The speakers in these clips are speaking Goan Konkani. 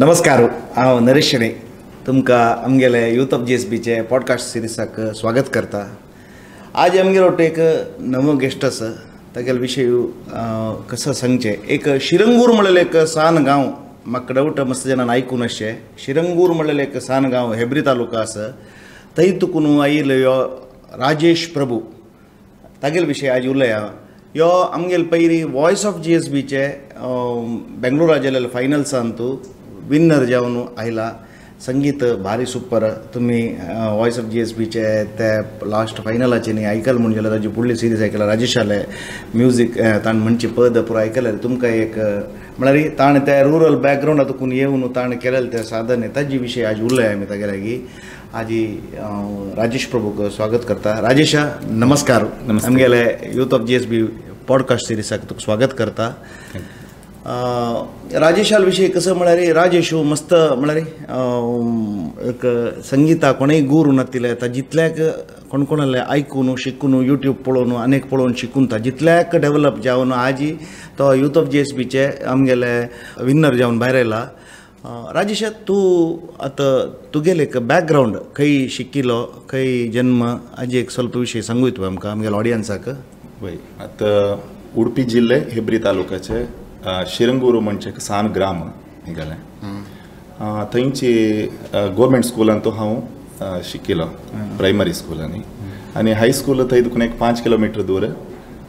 नमस्कार, हांव नरेश शेणै तुमकां आमगेले यूथ ऑफ जीएसबीचे पॉडकास्ट सिरिजाक स्वागत करता. आज आमगेलो एक नवो गेस्ट आसा, तागेलो विशय कसो सांगचें, एक शिरंगूर म्हणलें एक सान गांव, म्हाका डावट मस्त जाणान आयकून अशें. शिरंगूर म्हणलें एक सान गांव, हेब्री तालुका आसा, थंय तुकून आयिल्लो यो राजेश प्रभू, तागेलो विशय आज उलया. यो आमगेले पयलीं वॉयस ऑफ जीएसबीचे बेंगलोरा जाल्ले फायनल्सान तूं विन्नर जावन आयला. संगीत भारी सुपर. तुमी वॉयस ऑफ जीएसबीचे ते लास्ट फायनलाचे न्ही आयकल म्हूण जाल्यार ताजी फुडली सिरीज आयकला, राजेशाले म्युजीक ताणें म्हणचे पद पुरो आयकल्यार तुमकां एक म्हळ्यार ताणें ते रुरल बॅकग्रावंडा तुकून येवन ताणें केलेलें तें साधन ताजे विशय आज उलय आमी तागे लागीं. आजी राजेश प्रभूक स्वागत करता. राजेशा नमस्कार, आमगेले यूथ ऑफ जीएसबी पॉडकास्ट सिरिजाक तुका स्वागत करता. राजेशाल विशय कसो म्हळ्यार राजेश मस्त म्हळ्यार एक संगीता कोणूय गुरू नातिल्ले, ताजितल्याक कोण कोणाले आयकून शिकून यूट्यूब पळोवन अनेक पळोवन शिकून ताजितल्याक डेवलप जावन आजी तो यूथ ऑफ जीएसबीचे आमगेले विन्नर जावन भायर आयला. राजेश, तूं आतां तुगेले एक बॅकग्रावंड, खंय शिकिल्लो, खंय जन्म, आजी एक स्वल्प विशय सांगूय तुवें आमकां आमगेल्या ऑडियन्साक. वय, आतां उडपी जिल्ले हेब्री तालुकाचे शिरंगूर म्हणचे एक सान ग्राम निघालें. थंयची गोवोरमेंट स्कुलान तो हांव शिकिल्लो, प्रायमरी स्कुलांनी, आनी हायस्कूल थंय तुका एक 5 किलोमिटर दूर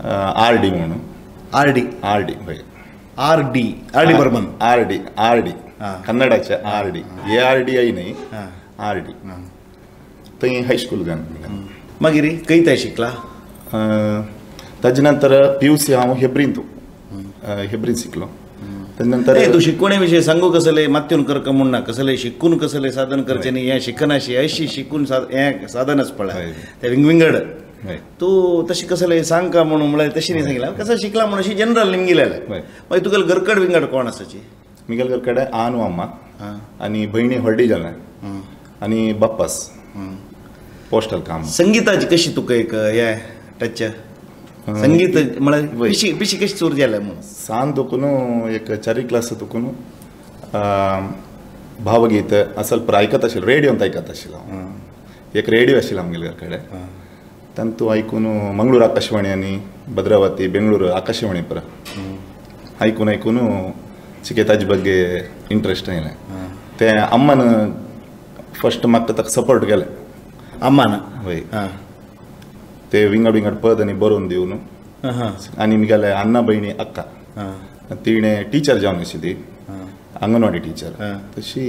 आर डी म्हणून. आर डी, आर डी हय, R D, R D Burman, R D, R D कन्नडाचे R D, A R D I न्ही, आर डी. थंय हायस्कूल जावन मागीर खंय थंय शिकला. ताजे नंतर पीयूसी हांव हेब्रीन हेब्रीन शिकलो. नंतर तूं शिकवणे विशय सांगू कसले मात्यून करका म्हूण ना, कसले शिकून कसले साधन करचें न्ही, हें शिकनाशी अशी शिकून हें साधनच पळय तें विंगविंगड. तूं तशें कसलें सांग का म्हणून म्हळ्यार तशें न्ही सांगिल्लें, कसं शिकला म्हणून अशी जनरल निमगिलें. मागीर तुगेले घरकड विंगड कोण आसाची? मिगेल घरकडे आनु अम्मा आनी भयणी व्हडली जालें आनी बाप्पास पोस्टल काम. संगीताची कशी तुका एक हें टच, संगीत म्हळ्यार पिशी पिशी कशी चूर जालें म्हणून? सान तुकून एक 4 क्लास तुकून भावगीत असल पुरो आयकत आशिल्लो, रेडियोंत आयकत आशिल्लो हांव. एक रेडियो आशिल्लो आमगेले घरकडे, तांतू आयकून मंगळूर आकाशवाणी आनी भद्रावती बेंगळूर आकाशवाणी पुरो आयकून आयकून चिके ताजे ಬಗ್ಗೆ इंट्रस्ट आयलें. तें अम्मान फस्ट म्हाका ताका सपोर्ट केलें. अम्मान? वय, ते विंगड विंगड पद आनी बरोवन दिवन. आनी मिगेले अण्णा भयणी अक्का, तिणें टिचर जावन आशिल्ली, अंगणवाडी टिचर. तशी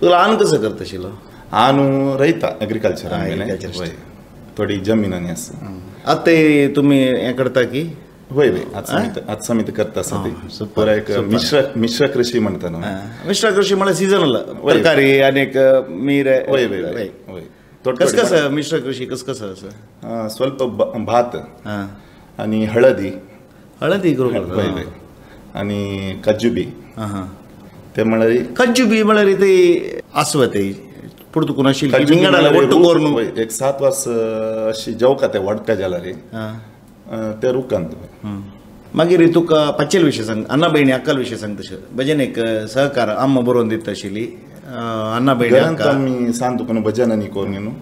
तुला आन कसं करता आशिल्लो? आनू रयता एग्रीकल्चर, थोडी जमीन आनी आसा. आतां तुमी हें करता की? वय वय, आतां समित करता आसा ती. पुराय एक मिश्र मिश्र कृषी म्हणटा न्हू. मिश्र कृषी म्हळ्यार सिजनल तरकारी आनी एक मीर. वय वय वय वय. कस कसं मिश्र कृषी कस कसं असं? स्वल्प भात आणि हळदी, हळदी वय वय, आणि काजू बी. ते म्हळ्यार काजू बी म्हळ्यार ते आसव ते पूण तुका आशिल्ली एक 7 वर्स अशी जेवका ते वाडका जाल्यार ते रुखान. मागीर तुका पाचेल विशय सांग, अण्णा भयणी अक्कल विशय सांग. तशें भजन एक सहकार अम्मा बरोवन दिता आशिल्ली अण्णा भयणी. घरांत आमी सान तुका भजनांनी करून न्हू,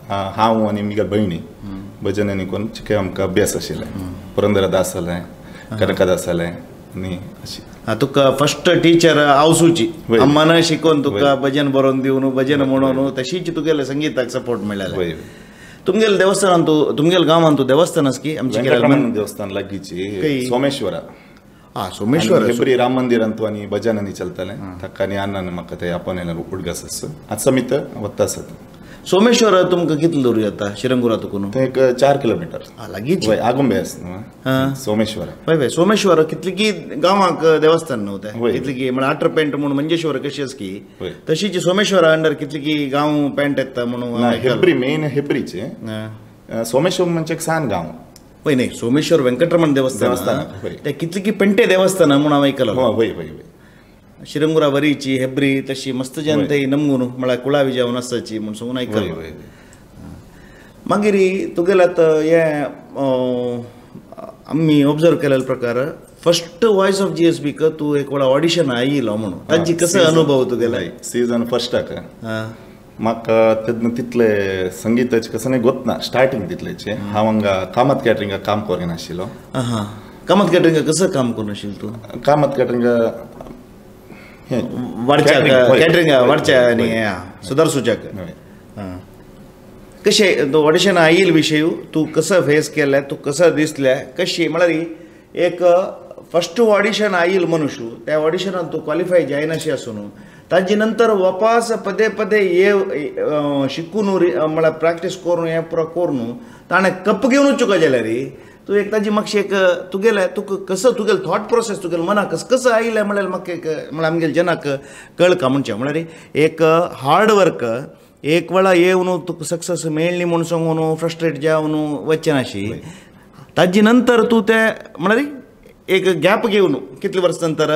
हांव आनी म्हगे भयणी भजनांनी करून चिके आमकां अभ्यास आशिल्लें. पुरंदरदास जालें, कनकदास जालें आनी अशी. तुका फस्ट टिचर आवसूची अम्मान शिकोवन तुका भजन बरोवन दिवन भजन म्हणून तशीच तुगेले संगीताक सपोर्ट मेळ्ळें. तुमगेले देवस्थानान तूं तुमगेले गांवान तूं देवस्थान आसा की आमचें देवस्थान लागींची सोमेश्वरा. आं, सोमेश्वर हेब्री राम मंदिरांतू आनी भजनांनी चलतालें. ताका आनी अण्णान म्हाका ते आपणें उडगास आसा आतां समित वता आसा. सोमेश्वर तुमकां कितले दूर येता शिरंगुरा तुकून? थंय एक 4 किलोमिटर लागींच. वय, आगुंबे आसा न्हू सोमेश्वर. वय वय, सोमेश्वर कितली की गांवाक देवस्थान न्हू तें, कितली की म्हळ्यार आटर पेंट म्हूण मंजेश्वर कशी आसा की तशीच सोमेश्वरा अंडर कितली की गांव पेंट येता म्हणून. हेब्री मेन हेब्रीचे, सोमेश्वर म्हणजे एक सान गांव. वय न्ही, सोमेश्वर वेंकटरमण देवस्थान ते कितली की पेंटे देवस्थान म्हणून हांव आयकलां. वय वय वय, शिरंगुरा वरीची हेब्री तशी मस्त जन थंय नमगून म्हळ्यार कुळावी जेवण आसाची म्हूण सांगून आयकलां. मागीर तुगेलें आतां हें आमी ऑब्जर्व केलेले प्रकार First voice of G S बीक तूं एक वेळा ऑडिशन आयिल्लो म्हणून ताजी कसो अनुभव तुगेलो? सीजन फर्स्टाक म्हाका तेन्ना तितले संगीताचे कसो न्ही गोतना स्टार्टींग तितलेचे. हांव हांगा कामत कॅटरिंगाक काम करून आशिल्लो. कामत कॅटरिंगाक कसो काम करून आशिल्लो तूं? कामत कॅटरिंगाक कॅटरिंगा वाडच्या आनी सुदारसूच्याक कशें ऑडिशन आयिल्लो विशय तूं कसो फेस केलें, तूं कसो दिसलें, कशी म्हळ्यार एक फस्ट ऑडिशन आयिल्लो मनुष्य त्या ऑडिशनान तूं क्वॉलिफाय जायनाशी आसून ताजे नंतर वापस पदे पदे ये शिकून म्हळ्यार प्रॅक्टीस करून हें पुरो करून ताणें कप घेवन चुका जाल्यार तूं एक ताजी मातशी एक तुगेलें तुका कसो तुगेलो थॉट प्रोसेस तुगेलें मनाक कसो कसो आयलें म्हळ्यार म्हाका एक म्हळ्यार आमगेले जनाक कळका म्हणचें म्हळ्यार एक हार्ड वर्क एक वेळा येवन तुका सक्सेस मेळ्ळी म्हूण सांगून फ्रस्ट्रेट जावन वचचें नाशी ताजे नंतर तूं तें म्हळ्यार एक गॅप घेवन कितले वर्स नंतर?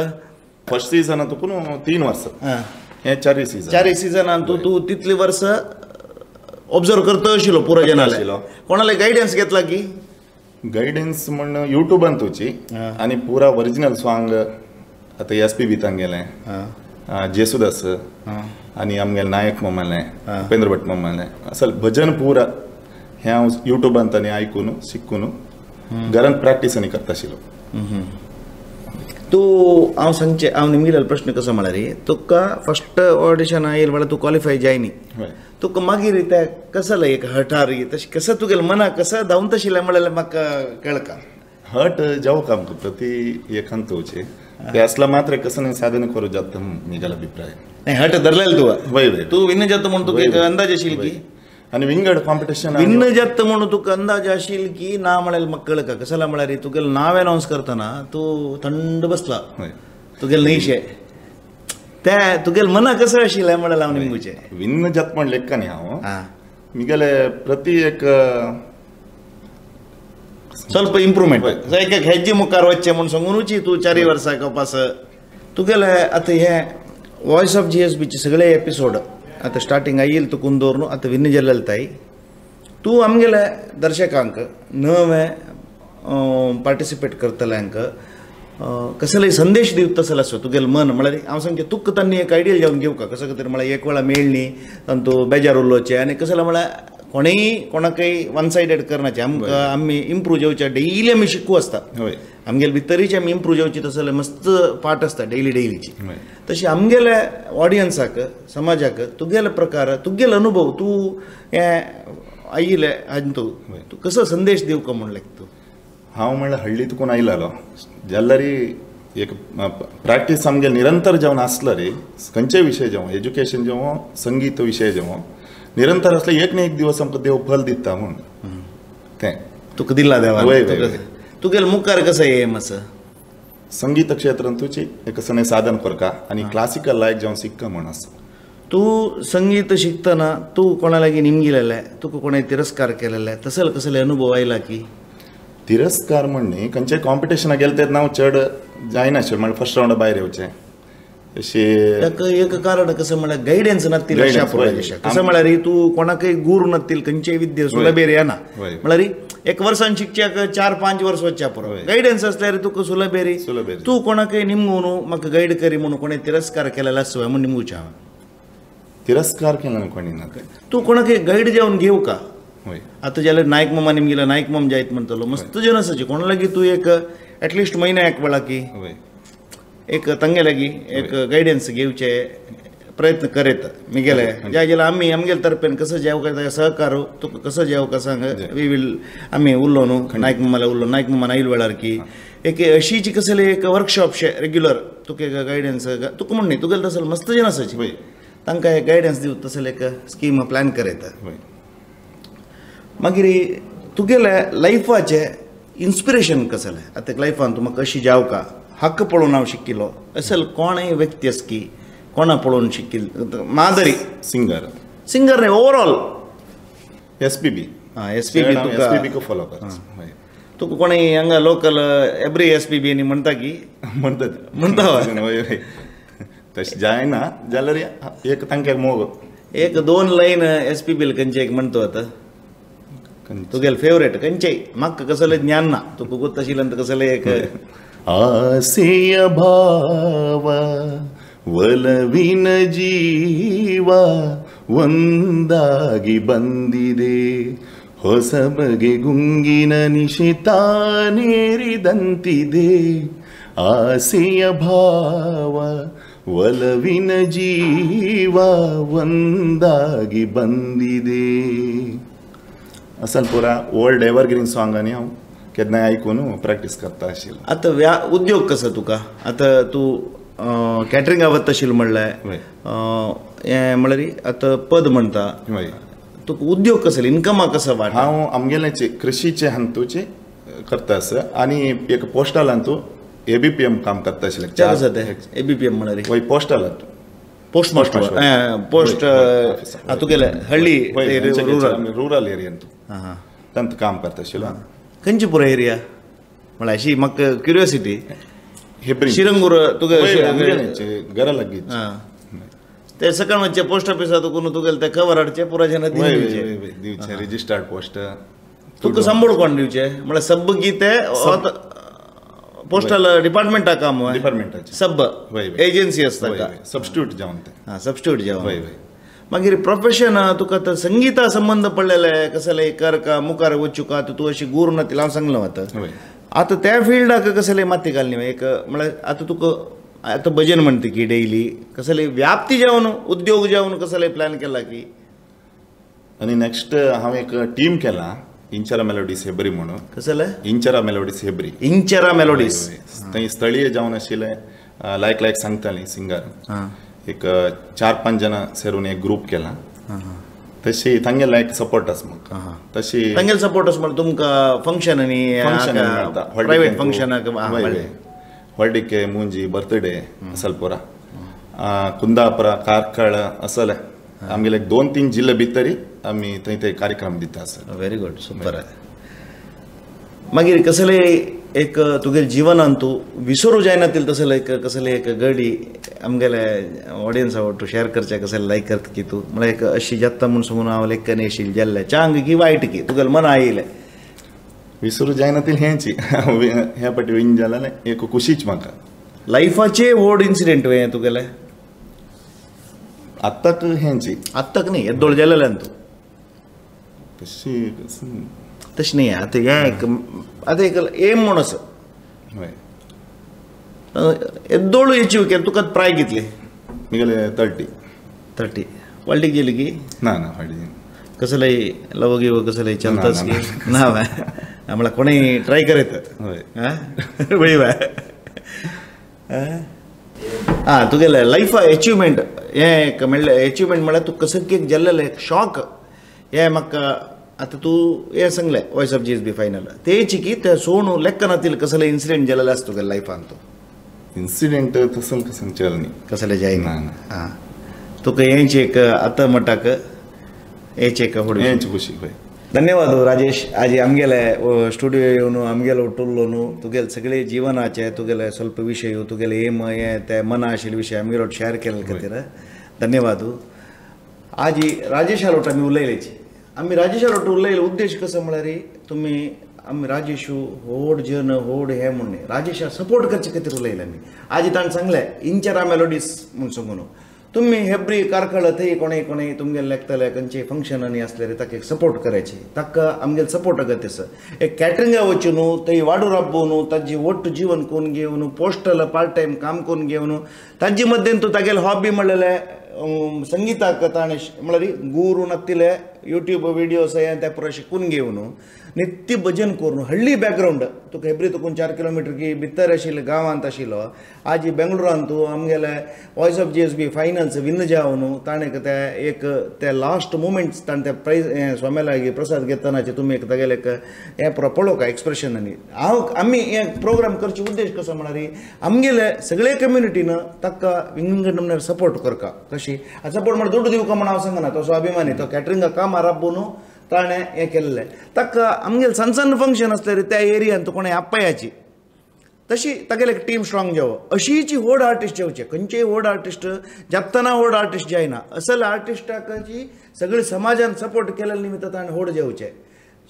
फर्स्ट सीजन तुका 3 वर्स, हे 4 सीजन. 4 सीजनान तूं तूं तितले वर्स ऑब्जर्व करता आशिल्लो पुरो जनाले. कोणाले गायडन्स घेतला की? गायडन्स म्हण युट्यूबान तुची आनी पुरा ओरिजिनल सॉंग आतां एस पी बी तांगेलें, जेसुदास आनी आमगेले नायक मामालें, उपेंद्र भट मामालें, असल भजन पुरा हें हांव युट्यूबान तांणी आयकून शिकून घरांत प्रॅक्टीस आनी करता आशिल्लो. तूं हांव सांगचें हांव निमगेलो प्रश्न कसो म्हळ्यार तुका फस्ट ऑडिशन आयल म्हळ्यार तूं क्वॉलिफाय जायनी, तुका मागीर ते कसलो एक हटार तशें कसो तुगेलें मनाक कसो धांवत आशिल्लें म्हळ्यार म्हाका कळका. हट जावं आमकां प्रति एकांत वचें ते असला मात्र कसं न्ही साधन करूं जाता म्हगेलो अभिप्राय. नाही हट धरलेलं तुका? वय वय. तूं विन्न जाता म्हूण तुका एक अंदाज आशिल्लो की? आनी विंगड कॉम्पिटिशन विन्न जाता म्हणून तुका अंदाज आशिल्लो की ना म्हळ्यार म्हाका कळका कसला म्हळ्यार तुगेलें नांव अनावन्स करतना तूं थंड बसला, तुगेलें न्हयशें तें तुगेलें मनाक कसं आशिल्लें म्हळ्यार हांव निमगुचें. विन्न जाता म्हण लेखका न्ही हांव, म्हगेले प्रति एक ಸ್ವಲ್ಪ ಇಂಪ್ರೂವ್ಮೆಂಟ್ एक एक हेज्जे मुखार वचचें म्हूण सांगुनूच तूं 4 वर्सां कपास तुगेलें आतां हें वॉयस ऑफ जी एस बीचे सगळे एपिसोड आतां स्टार्टींग आयल तुकून दवरून आतां विन्न जाल्लें ताई तूं आमगेले दर्शकांक नवे पार्टिसिपेट करतल्यांक कसलेय संदेश दिवता तसो आसता तुगेलें मन म्हळ्यार हांव सांगचें तुका तांणी एक आयडियल जावन घेवका कसो तरी म्हळ्यार एक वेळा मेळ्ळी तांतू बेजार उलोवचें आनी कसलें म्हळ्यार कोणेय कोणाकय वन सायडेड करनाचें. आमकां आमी इम्प्रूव जावचें डेली आमी शिकू आसता आमगेले भितरीच आमी इम्प्रूव जावची तसले मस्त पाठ आसता डेली डेलीची. तशें आमगेले ऑडियन्साक समाजाक तुगेले प्रकार तुगेले अनुभव तूं हें आयिल्लें हातूंत तूं कसो संदेश दिवका म्हूण लायक तूं? हांव म्हणल्यार हळ्ळी तुकून आयिल्लो जाल्यार एक प्रॅक्टीस आमगे निरंतर जावन आसलो रे खंयचेय विशय जावं एज्युकेशन जावं संगीत विशय जावं निरंतर असले एक ना एक दिवस आमकां देव फल दिता म्हूण तें तुका दिला देवान. तुगेले मुखार कसो एम आसा? संगीत क्षेत्रांत तुजी एक सणें साधन करका आनी क्लासिकल लायक जावन शिक्का म्हूण आसा. तूं संगीत शिकतना तूं कोणा लागीं निमगिलेलें तुका कोणें तिरस्कार केलेलें तसले कसले अनुभव आयला की? तिरस्कार म्हण न्ही खंयच्याय कॉम्पिटिशनाक गेले तेन्ना हांव चड जायनाशिल्लें म्हळ्यार फर्स्ट रावंडा भायर येवचें अशें. ताका एक कारण कसं म्हळ्यार गायडन्स नासतील अशा कसं म्हळ्यार तूं कोणाकय गुरू नासतील खंयचेय विद्ये सुलभेर येना म्हळ्यार एक वर्सान शिकच्याक 4-5 वर्स वचच्या पुरो गायडन्स आसल्यार तुका सुलभेर तूं कोणाकय निमगून म्हाका गायड करी म्हणून कोणें तिरस्कार केलेलो आसचो म्हूण निमगुचें हांवें. तिरस्कार केला कोणी ना तूं कोणाकय गायड जावन घेवका. आतां जाल्यार नायक मामा निमगिला नायक माम जायत म्हणटलो मस्त जन आसाचे कोणा लागीं तूं एक एटलिस्ट म्हयन्या एक वेळा की एक तांगे लागीं एक गायडन्स घेवचे प्रयत्न करयता मिगेले ज्या जाल्यार आमी आमगेले तर्फेन कसो जेवका सहकार तुका कसो जेवका सांग we will आमी उरलो न्हू नायक मामाला उरलो नायक मामान आयल वेळार की एक अशीची कसले एक वर्कशॉप शे रेग्युलर तुका एक गायडन्स तुका म्हण न्ही तुगेले तसले मस्त जन आसाचे तांकां एक गायडन्स दिवता तसले एक स्कीम प्लॅन करयता. मागीर तुगेले लायफाचें इन्स्पिरेशन कसलें आतां लायफान तूं म्हाका कशी जावका हक्क पळोवन हांव शिकिल्लो असल कोणय व्यक्ती आसा की कोणा पळोवन शिकिल मादरी सिंगर सिंगर न्ही overall S P B S P B तुका एस पी बीक फॉलो कर तुका कोणय हांगा local every S P B आनी म्हणटा की म्हणटात म्हणटा तशें जायना जाल्यार एक तांकां मोग एक 2 लायन एस पी बील खंयचे एक म्हणटा आतां तुगेले फेवरेट खंयचेय म्हाका कसलें ज्ञान ना तुका गोत आशिल्ल्यान कसलें एक ಆಸೆಯ ಭಾವ ಒಲವಿನ ಜೀವ ಒಂದಾಗಿ ಬಂದಿದೆ, ಹೊಸ ಬಗೆ ಗುಂಗಿನ ನಿಶಿತಾನೇರಿದಂತಿದೆ. ಆಸೆಯ ಭಾವ ಒಲವಿನ ಜೀವ ಒಂದಾಗಿ ಬಂದಿದೆ. असल पुरा ओल्ड एवरग्रीन सॉन्ग आनी हांव केन्नाय आयकून प्रॅक्टीस करता आशिल्लो. आतां व्या उद्योग कसो तुका? आतां तूं कॅटरिंगा वता आशिल्लो म्हणलें, हें म्हणल्यार आतां पद म्हणटा, तुका उद्योग कसो, इन्कमा कसो वाट? हांव आमगेलें कृशीचे हातूचे करता आसा आनी एक पोस्टलांतू ABPM काम करता आशिल्लें. कसो तें ABPM म्हणल्यार? वय पोस्टलांत पोस्ट मास्टर, पोस्ट तुगेले हಳ್ಳಿ रुरल एरियन तांत काम करता आशिल्लो. खंयची पुरो एरिया म्हळ्यार अशी म्हाका क्युरियोसिटी? शिरंगूर तुगे घरा लागीं ते सकाळ मातशें पोस्ट ऑफिसा तुका तुगेले ते कवर हाडचे पुरा जेन्ना दिवचे रजिस्टर्ड पोस्ट तुका संबळ कोण दिवचे म्हळ्यार सब गीते पोस्टल डिपार्टमेंटा काम डिपार्टमेंटाचे सब एजन्सी आसता सबस्टिट्यूट जावन ते. हां सबस्टिट्यूट जावन. मागीर प्रोफेशन तुका आतां संगीता संबंद पडलेले कसले कर का मुखार वचूका तूं अशी गूर ना तिला हांव सांगलो आतां. आतां त्या फिल्डाक कसले माती घालनी एक म्हळ्यार आतां तुका आतां भजन म्हणटा की डेली कसले व्याप्ती जावन उद्योग जावन कसले प्लॅन केला की? आनी नेक्स्ट हांव एक टीम केला इंचरा मेलोडीज हेबरी म्हणून. कसले? इंचरा मेलोडीज हेबरी. इंचरा मेलोडीज थंय स्थळीय जावन आशिल्ले लायक लायक सांगताली सिंगर एक 4-5 जाणां सेरून एक ग्रूप केला. तशी तांगे लायक सपोर्ट आसा म्हाका. तशी तांगेले सपोर्ट आसा म्हणल्यार तुमकां फंक्शन आनी प्रायवेट फंक्शनाक हळदिके मुंजी बर्थडे असलपुरा कुंदापुरा कार्कळ असले आमगेले 2-3 जिल्ले भितरी आमी थंय ते कार्यक्रम दिता आसा. Very good, super. मागीर कसले एक तुगेले जिवनान तूं विसरू जायना तितलें तसले एक कसले एक गडी आमगेले ऑडियन्सा वांटू शेअर करचे कसले लायक करता की तूं म्हळ्यार एक अशी जाता म्हूण समजून हांव लेखन येशील जाल्लें चांग की वायट की तुगेले मना आयिल्लें विसरू जायना तितलें हेंची ह्या पाटी विन जालें एक खुशीच म्हाका. लायफाचे व्हड इन्सिडेंट हें तुगेलें आत्ताक हेंची आत्ताक न्ही येदोळ जालेल्यान तूं तशी तशें न्ही. आतां हें एक आतां एक एम म्हूण आसा येदोळ एचीव केलें तुका प्राय कितली? म्हगेले 30. 30 वाल्टीक गेली की? ना ना वाल्टी कसलेय लव गिव कसलेय चलताच की ना म्हळ्यार कोणूय ट्राय करीत वय बाय. आं तुगेलें लायफा एचिवमेंट हें एक म्हणल्यार एचिवमेंट म्हळ्यार तूं कसं एक जाल्लेलें एक शॉक हें म्हाका आतां तूं हें सांगलें voice of GSB final तेची की ते सोणू लेखना तितलें कसलें इन्सिडेंट जालेलें आसा तुगेलें लायफान तूं? इन्सिडेंट तसलें कसलें जालें न्ही कसलें जायना. आं तुका हेंच एक आतां म्हणटाक हेच एक हेंच खुशी. धन्यवाद राजेश, आज आमगेले स्टुडियो येवन आमगेलो उठुल्लो न्हू तुगेले सगळे जिवनाचे तुगेले ಸ್ವಲ್ಪ विशय तुगेले एम हें ते मना आशिल्ले विशय आमगेलो शेअर केल्ले खातीर धन्यवाद. आज राजेशा लोट आमी उलयलेची आमी राजेशा लोट उलयले उद्देश कसो म्हळ्यार तुमी आमी राजेशू व्हड जन व्हड हें म्हूण न्ही राजेशा सपोर्ट करचे खातीर उलयले आमी. आज ताणें सांगलें इंचरा मेलोडीस म्हूण सांगून तुमी हेब्री कार्कळ थंय कोणेय कोणेय तुमगेले लेखतले खंयचे फंक्शनांनी आसले रे ताका एक सपोर्ट करायची ताका आमगेले सपोर्ट अगत्य आसा. एक कॅटरिंगा वचून थंय वाडू राबोवन ताजी वट्ट जीवन करून घेवन पोस्टल पार्ट टायम काम करून घेवन ताजे मद्देन तूं तागेले हॉबी म्हणलेले संगीताक ताणें म्हळ्यार गुरू नातिले यूट्यूब विडियोस हें तें पुरो शिकून घेवन नित्य भजन करून हळ्ळी बॅकग्रावंड तुका हेब्री तुकून 4 किलोमिटर की भितर आशिल्ले गांवांत आशिल्लो आज बेंगळुरांत तूं आमगेले voice of GSB finals win जावन ताणें ते एक ते लास्ट मुमेंट्स ताणें ते प्रायज हें स्वाम्या लागीं प्रसाद घेतनाचे तुमी एक तागेले एक हें पुरो पळोवका एक्सप्रेशन. आनी हांव आमी हें प्रोग्राम करचे उद्देश कसो म्हळ्यार आमगेले सगळे कम्युनिटीन ताका विंगड नमुन्यार सपोर्ट करका. कशी सपोर्ट म्हळ्यार दुड्डू दिवका म्हण हांव सांगना, तो स्वाभिमानी तो कॅटरिंगा काम राबोवन ताणें हें केल्लें ताका आमगेले सण सण फंक्शन आसलें रे त्या एरियान तूं कोणें आपयाची तशी तागेले एक टीम स्ट्रॉंग जावो अशीची व्हड आर्टिस्ट येवचे. खंयचेय व्हड आर्टिस्ट जातना व्हड आर्टिस्ट जायना, असल आर्टिस्टाची सगळी समाजान सपोर्ट केल्ले निमित्त ताणें व्हड जावचें.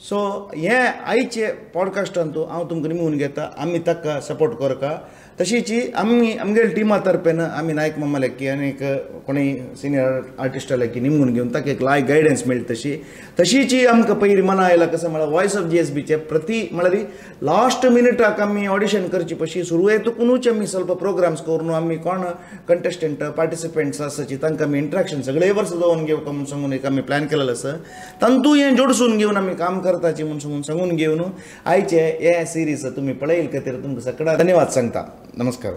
सो हे आयचे पॉडकास्टांतू हांव तुमकां निमून घेता आमी ताका सपोर्ट करका. तशीच आमी आमगेले टिमा तर्फेन आमी नायक मामा लेखी आनी एक कोणूय सिनियर आर्टिस्टा लेखी निमून घेवन ताका एक लायक गायडन्स मेळटा. तशी तशीच आमकां पयलीं मना आयला कसो म्हळ्यार वॉयस ऑफ GSBचे प्रति म्हळ्यार लास्ट मिनिटाक आमी ऑडिशन करची पशी सुरवेतुकूनच आमी ಸ್ವಲ್ಪ प्रोग्राम्स करून आमी कोण कंटेस्टंट पार्टिसिपंट्स आसाची तांकां आमी इंट्रॅक्शन सगळे वर्स दवरून घेवका म्हूण सांगून एक आमी प्लॅन केलेलो आसा. तांतू हें जोडसून घेवन आमी काम करताची म्हूण सांगून सांगून घेवन आयचे हे सिरीज तुमी पळयल खातीर तुमकां सगळ्यांक धन्यवाद सांगता. नमस्कार.